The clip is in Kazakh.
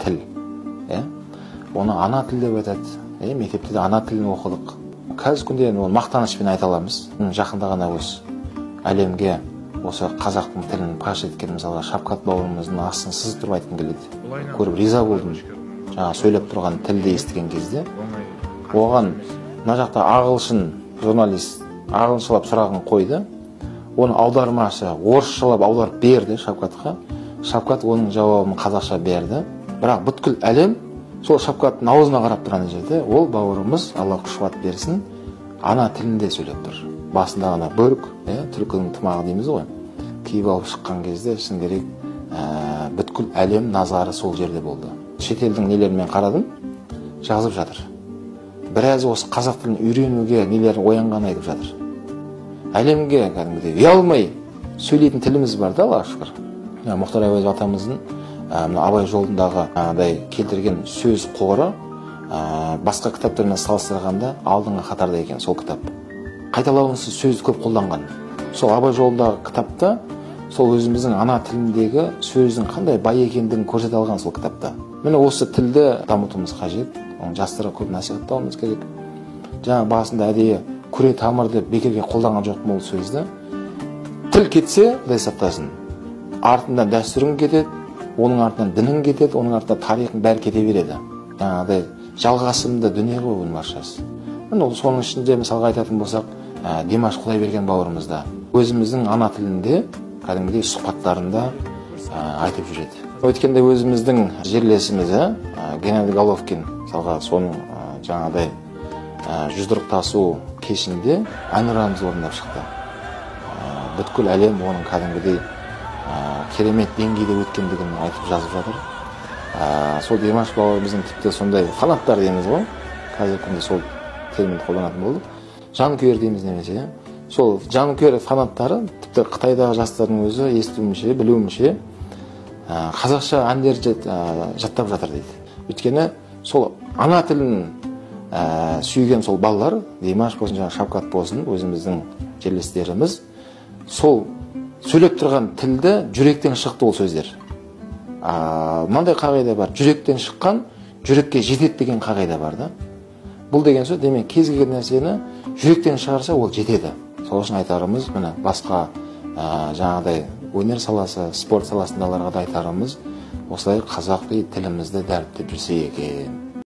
тіл. Оны ана тіл деп айтады. Мектепте де ана тілін оқыдық. Қазіргі күнде оны мақтанышпен айта аламыз. Жақында ғана осы әлемге осы қазақтың тілін паш еткен, мысалға, Шавкат бауырымыздың астын сызып тұрып айтқым келеді. Көріп риза болдым. Жаңа сөйлеп тұрған тілді естіген кезде оған мына жақта ағылшын журналист ағылшыншалап сұрағын қойды. Оны аудармашы орысшалап аударып берді Шавкатқа. Шавкат оның жауабын қазақша берді. Бірақ бүткіл әлем сол Шавкаттың аузына қарап тұрған жерде ол бауырымыз, Алла күш қуат берсін, ана тілінде сөйлеп тұр. Басында ғана бөрік, түлкінің тымағы дейміз ғой, киіп алып шыққан кезде шын керек, бүткіл әлем назары сол жерде болды. Шетелдің нелерімен қарадым, жазып жатыр. Біраз осы қазақ тілін үйренуге нелерін оянғанын айтып жатыр. Әлемге кәдімгідей ұялмай сөйлейтін тіліміз бар да, Аллаға шүкір. Мұхтар Әуезов атамыздың Абай жолындағы келтірген сөз қоры басқа кітаптармен салыстырғанда алдыңғы қатарда екен сол кітап. Қайталауынсыз сөз көп қолданған. Сол Абай жолындағы кітапта сол өзіміздің ана тіліндегі сөздің қандай бай екендігін көрсете алған сол кітапта. Міне осы тілді дамытуымыз қажет. Оны жастарға көп насихаттауымыз керек. Жаңа басында әдейі күре тамыр деп бекерге қолданған жоқпын ол сөзді. Тіл кетсе, Құдай сақтасын, артынан дәстүрің кетеді, оның артынан дінің кетеді, оның артынан тарихың бәрі кете береді. Жаңағыдай жалғасымды дүние ғой оның баршасы. Міне соның ішінде мысалға айтатын болсақ, Димаш Құдайберген бауырымыз да өзіміздің ана тілінде кәдімгідей сұхбаттарында айтып жүреді. Өткенде өзіміздің жерлесіміз, Геннадий Головкин, мысалға, соның жаңағыдай жұдырықтасу кешінде әнұранымызды орындап шықты. Бүткіл әлем оның кәдімгідей керемет деңгейде өткендігін айтып жазып жатыр. Сол Димаш бауырымыздың тіпті сондай фанаттар дейміз ғой, қазіргі күнде сол терминді қолданатын болдық. Жанкүйер дейміз немесе. Сол жанкүйер фанаттары тіпті Қытайдағы жастардың өзі естуімше, білуімше қазақша әндер жаттап жатыр дейді. Өйткені сол ана тілін сүйген сол балалар, Димаш болсын, жаңа Шавкат болсын, өзіміздің жерлестеріміз, сол сөйлеп тұрған тілді жүректен шықты ол сөздер. Мынандай қағида бар, жүректен шыққан жүрекке жетеді деген қағида бар да. Бұл деген сөз, демек, кез келген нәрсені жүректен шығарса, ол жетеді. Сол үшін айтарымыз, міне басқа жаңағыдай өнер саласы, спорт саласындағыларға да айтарымыз, осылай қазақи тілімізді дәріптеп жүрсе екен.